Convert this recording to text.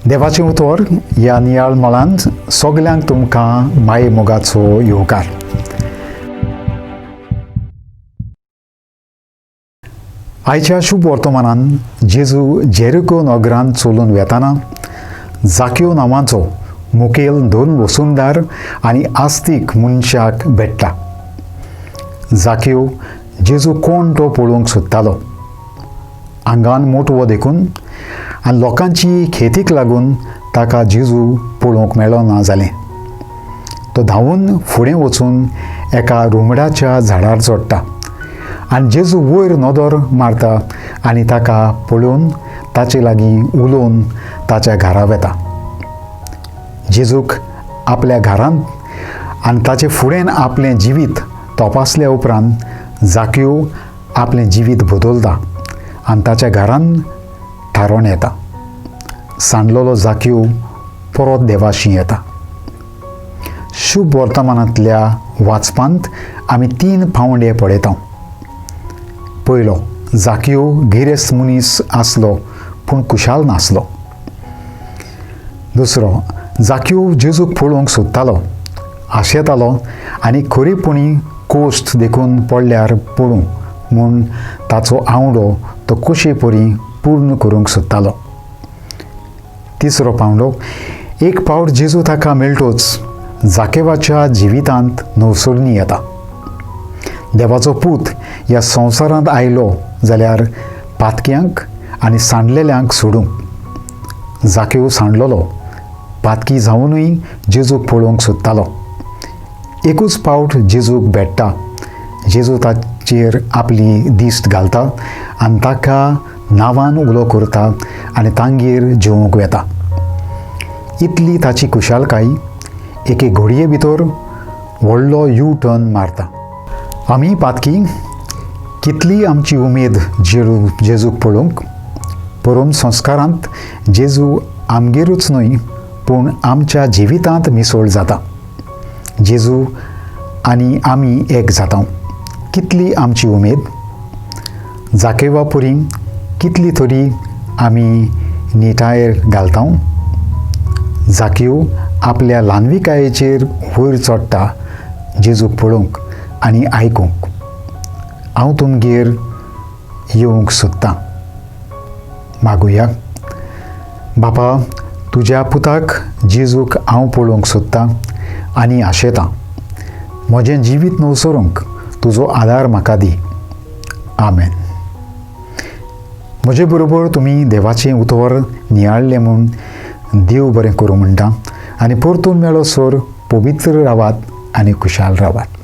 देवाचें उतर ह्या नियाळ मळांत सगल्यांक तुमकां माये मोगाचो येवकार. आयच्या शुभ वर्तमानान जेजू जेरिको नगरांत चलून वेताना जाक्यो नांवाचो मुखेल दोन वसुंदार आनी आस्तीक मनशाक भेट्टा. जाक्यो जेजू कोण तो पळोवंक सोदतालो. आंगान मोटवो देखून आनी लोकांची खेतीक लागून ताका जेजू पळोवंक मेळो ना जालें. तो धांवून फुडें वचून एका रुमडाच्या झाडार चडटा आनी जेजू वयर नदर मारता आनी ताका पळोवन ताचे लागीं उलोवन ताच्या घरा वेता. जेजूक आपल्या घरांत आनी ताचे फुडें आपलें जिवीत तपासल्या उपरांत जाक्यो आपलें जिवीत बदलता आनी ताच्या घरांत थारोवन येता. सांडलेलो जाक्यो परत देवाशी येता. शुभ वर्तमानांतल्या वाचपांत आमी तीन पांवडे पळयता. पयलो, जाक्यो गिरेस्त मनीस आसलो पूण खुशाल नासलो. दुसरो, जाक्यो जेजूक पळोवंक सोदतालो, आशेतालो आनी खरेपणी कोश्ट देखून पडल्यार पडूं म्हूण ताचो आवडो तो कशे परी पूर्ण करूंक सोदतालो. तिसरो पांवडो, एक पावट जेजू ताका मेळटोच जाकेवाच्या जिवितांत नवसरणी येता. देवाचो पूत ह्या संवसारांत आयलो जाल्यार पातक्यांक आनी सांडलेल्यांक सोडूंक. जाक्यो सांडलेलो, पातकी जावनूय जेजूक पळोवंक सोदतालो. एकूच पावट जेजूक भेट्टा. जेजू ताचेर आपली दिश्ट घालता आनी ताका नांवान उलो करता आनी तांगेर जेवंक वेता. इतली ताची खुशालकाय एके घडये भितर व्हडलो यू टर्न मारता. आमी पातकी कितली आमची उमेद जेजूक पळोवंक. परम संस्कारांत जेजू आमगेरूच न्हय पूण आमच्या जिवितांत मिसळ जाता. जेजू आनी आमी एक जाता. कितली आमची उमेद. जाकेवा पुरी कितली तरी आमी निटायेर घालता. जाक्यो आपल्या ल्हानविकायेचेर वयर चडटा जेजूक पळोवंक आनी आयकूंक. हांव तुमगेर येवंक सोदतां. मागुया. बापा, तुज्या पुताक जेजूक हांव पळोवंक सोदतां आनी आशेतां. म्हजें जिवीत नवसरूंक तुजो आदार म्हाका दी. आमेन. म्हजे बरोबर तुमी देवाचें उतर नियाळ्ळें म्हूण देव बरें करूं म्हणटा आनी परतून मेळो सर पवित्र रावात आनी खुशाल रावात.